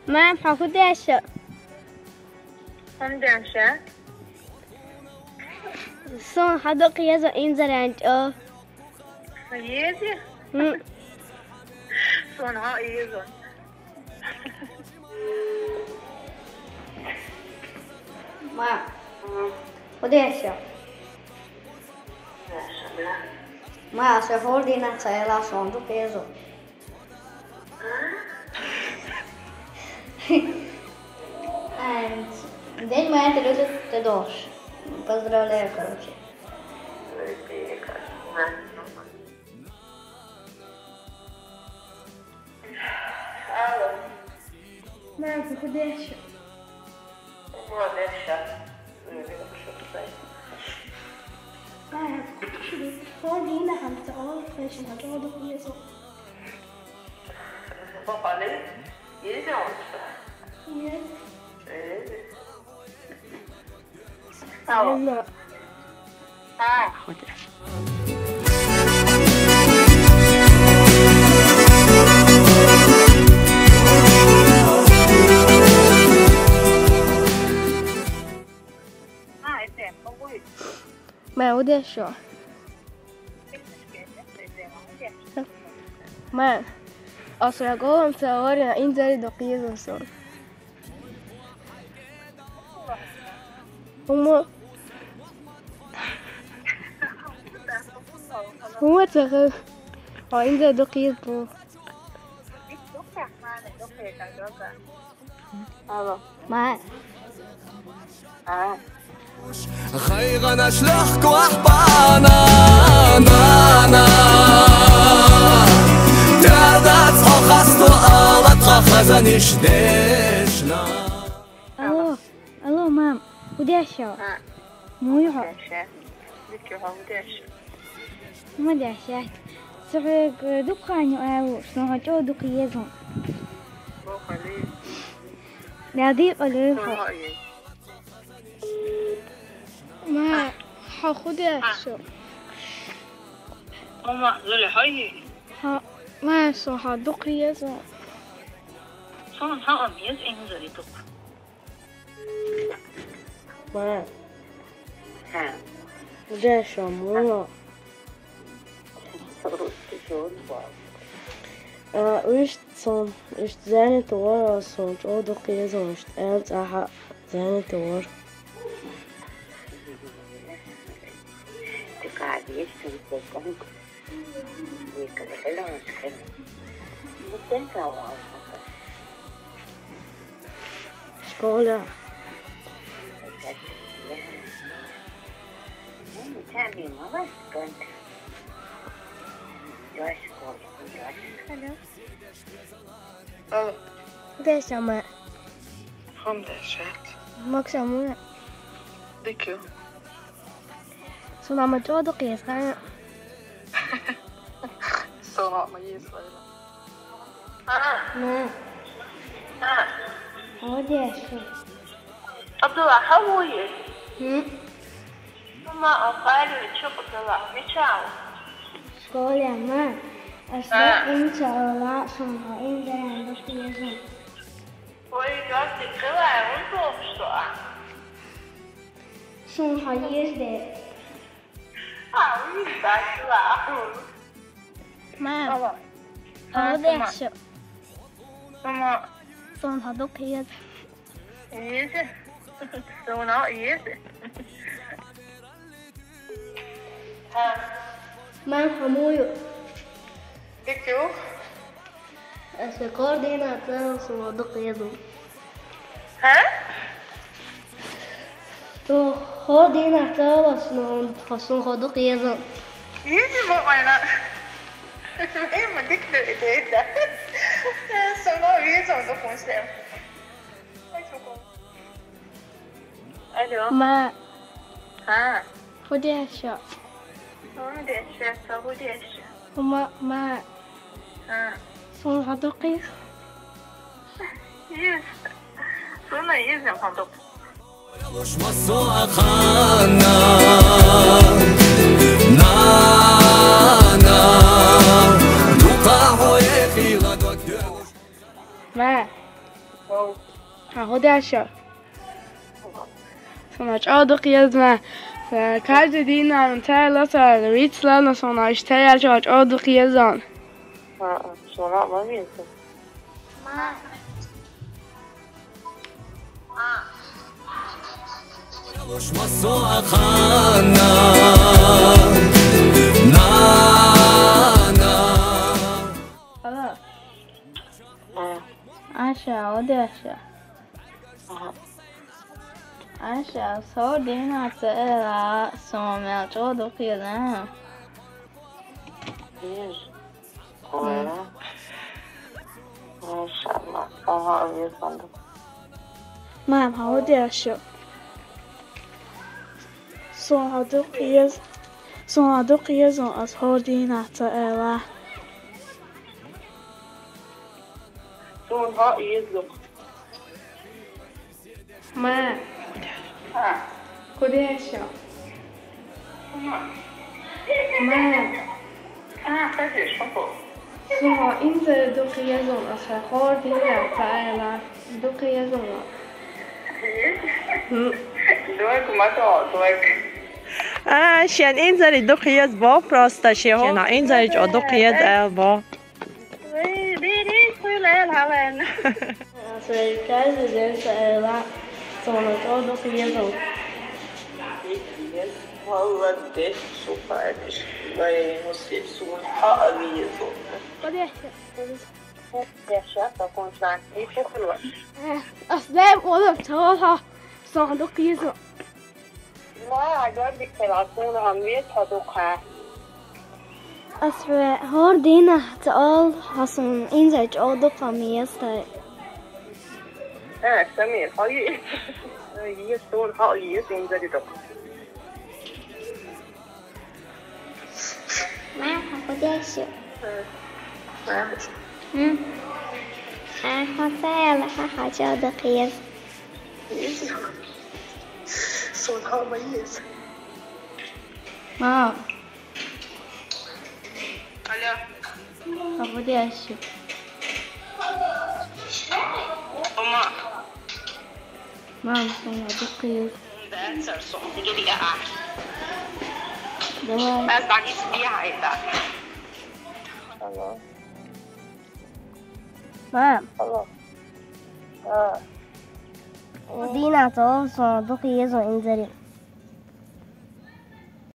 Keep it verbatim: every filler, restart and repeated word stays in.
Мам, хьо фу деш я? Хьо фу деш я? Суна хьо дукха еза инзарен чӀо. Еза? М. Суна хьо еза. Мам, фу деш я? Мам, со хӀора дийнахьа ца аьлча, суна дукха еза. Ай, День матери любит ты дождь. Поздравляю, короче. Алло. Мам, ты куда ещё? Молодец, щас. Мам, ходи на хамца, о, слышно, то духу. Бабале, еза он что? Нет. Э. Алло. Алло. А. А, это, могу. Мам, фу деш я? Мам, аз хьо гӀолла ца варна, инзаре дукха еза суна. ХӀума. ХӀума ца хи. Хьо инзаре дукха еза суна. Алло. Мам. А. ГӀайгӀанаш легко ахь бана, нана. Тера дац хьо хасто ала тха хазанаш дешна. Алло, алло, мам, фу деш я? А. Муха я хьо? Дика я хьо, фу деш я? Ма деш я. Со хьоьга дукха хан ю аьлла, суна хьо чӀо дукха еза. Боккъали. Дадикъали хьо. Боккъали. Мам, хьо фу деш я? ХӀума, зуле хьо ю? Хьо, мам, суна хьо дукха еза. Суна хьо еза инзаре дукха. Мам. Хьа. Фу деш я, муха? А, иштта сон, иштта зӀаьнийта вара, суна чӀо дукха еза, иштта аьлла цӀахь а зӀаьнийта вара. Школе. Алло. Алло. Деш я, мам? ХӀума деш яц? Максим, муха я? Дика я. Суна ма чӀо дукха еза, хьа? Суна ма еза вайна. А. Мам. А. Хьо фу деш я? Абдулла, хьо вуй? ХӀу. Мама, а Фарид чу къудала, мича ва? Школе, мам. Ас А. Дакъинча ала, суна хьо инзаре дукха еза. Ой, Габди, къилай, унтух что а? Суна хьо еза де. А, уй, бачила, ахуй. Мам. Алло. Хьо А, фу деш я? Мама. Суна хьо дукха еза. Еза. Суна еза. Хьа. Мам, хьо муха ю? Дика ю. Ас хӀора дийнахьа ца аьлча, суна хьо дукха еза. Хьа? Суна хӀора дийнахьа ца аьлча, суна хьо дукха еза. Еза ма вайна. Э, ма дика да, да, да. Суна еза дукха еза. Алло. Мам. Хьа. Фу деш я? ХӀума деш я, со фу деш я? ХӀума, мам. Хьа. Суна хьо дукха еза? Еза. Суна еза хьо дукха. Луш ма со ахана. Нана. Дукха хьо е хила дог. Дальше. Суна чӀоагӀа дукха еза. Каждый день нам тела са вицлана суна иштяла чӀоагӀа дукха еза. Суна ма веза. Алло. Аша, оди Аша. Аша, со дина цела сомел чӀоагӀа дукха еза. Машалла. Мам, хӀа оди Аша. Суна дукха еза. Суна дукха еза, аз хӀор дина цела. Суна хӀа еза. Ма. А. Куда ещё? Ма. Ма. А, конечно, вот. Суна инзари дукха еза, аз хӀор дина цела. Дукха еза. М. Док, ма то, док. А, шен инзари дукха еза бо просто шен. Шен инзари чӀоагӀа дукха еза аьлла бо. Вай, дийри, хуйла аьлла хьаваьнна. Аз вай каждый день цела, суна чӀоагӀа дукха еза. Молодец, сухариш. Вай, муси, суна хӀа еза. Подожди. Подожди, щас закончу. И кухарь. Э, аз дай модам цела, суна дукха еза. Ма, гӀордик хӀела, суна хӀама веза хьо дукха. Аз ве хӀор дина цӀал хьо суна инзари чӀоагӀа дукха ма еза. Э, Самир, хьо еза. Еза, суна хьо еза инзари дукха. Ма, хьо куда ещё? М? Ха, хьо цела, ха, хьо чӀоагӀа дукха еза. Суна хӀама еза. Мам. Алло. Хьо куда ещё? Мама. Мам, суна дукха еза. Давай. Алло. Мам. Алло. А. Дина цӀал суна дукха еза инзари.